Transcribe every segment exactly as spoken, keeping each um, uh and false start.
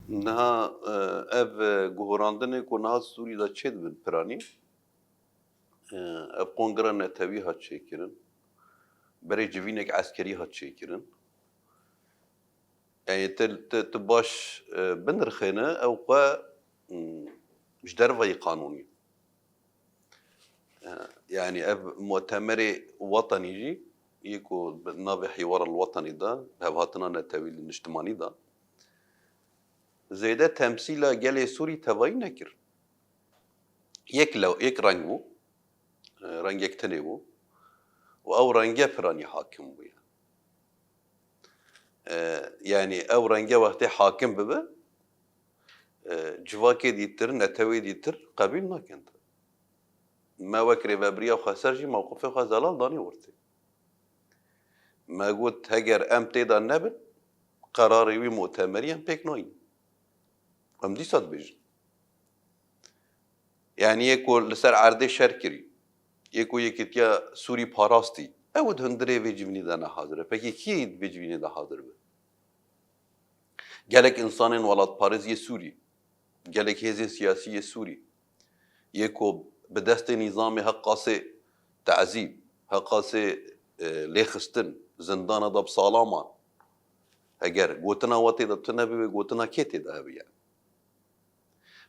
Niha e, ev e, guhorandinê ku niha Sûrî de çêdibin piranî, e, ev kongra netewî hat çêkirin. Berê civînek eskerî hat çêkirin. Yani tu, tu, tu baş e, binirxêne ew xwe hmm, ji dervayî qanûnî. E, yani ev mutemerê wetenî jî yê ku bi navê Hîwar el-Wetenî de, hevhatina netewî li niştimanî de, zêde temsîla gelê Sûrî tevayî nekir. Yek lew, yek reng bû, e, rengek tenê bû û ew renge piranî hakim bûye. E, yani ew renge wextê hakim bibe, e, civakê dîtir, netewê dîtir qebîl nakin. Me wek rêvebiriya xweser jî mewqifê xwe zelal danî ortê. Me got, heger em tê de nebin, qerarê wî mutemerî em pêk nayîn. Em dîsa dibêjin. Yani yê ku li ser erdê şer kirî, yê ku Yekîtiya Sûrî parastî, ew di hundirê vê civînê de ne hazir e. Pekî kî di vê civînê de hazir be? Gelek însanên welatparêz yê Sûrî, gelek hêzên siyasî yê Sûrî, yê ku bi destê nîzamê heqasê tezîb, heqasê e, lêxistin, zindana de bi salaman, heger gotina we tê de tune bibe, gotina kê tê de hebe yani?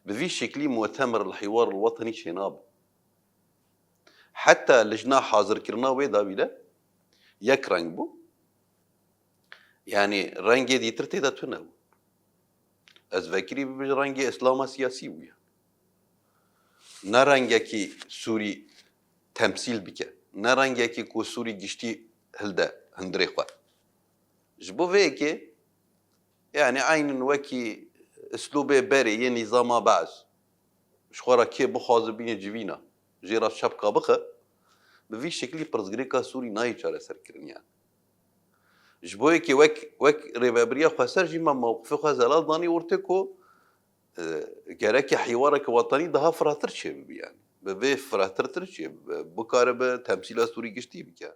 Bi vî şeklî mutemer li Hîwar el-Wetenî çênabe. Heta lijna hazirkirina wê dawî de yek reng bû. Yani rengê dîtir tê de tune bû. Ez vekirî bibêjim rengê îslama siyasî bûye. Ne rengekî Sûrî temsîl bike. Ne rengekî ku Sûrî giştî hilde hundirê xwe. Ji bo vê yekê, yani eynin wekî îslûbê berê yê nîzama Be'es. Ji xwe re kê bixwaze bîne civîna, jê re şepka bixe, bi vî şeklî pirsgirêka Sûrî nayê çareserkirin yani. Ji bo yekê wek, wek rêvebiriya xweser jî me mewqifê xwe zelal danî ortê ku, e, gereke hîwareke wetanî daha firehtir çêbibe yani. Bi vê firehtirtir çêbibe, bikaribe temsîla Sûrî giştî bike.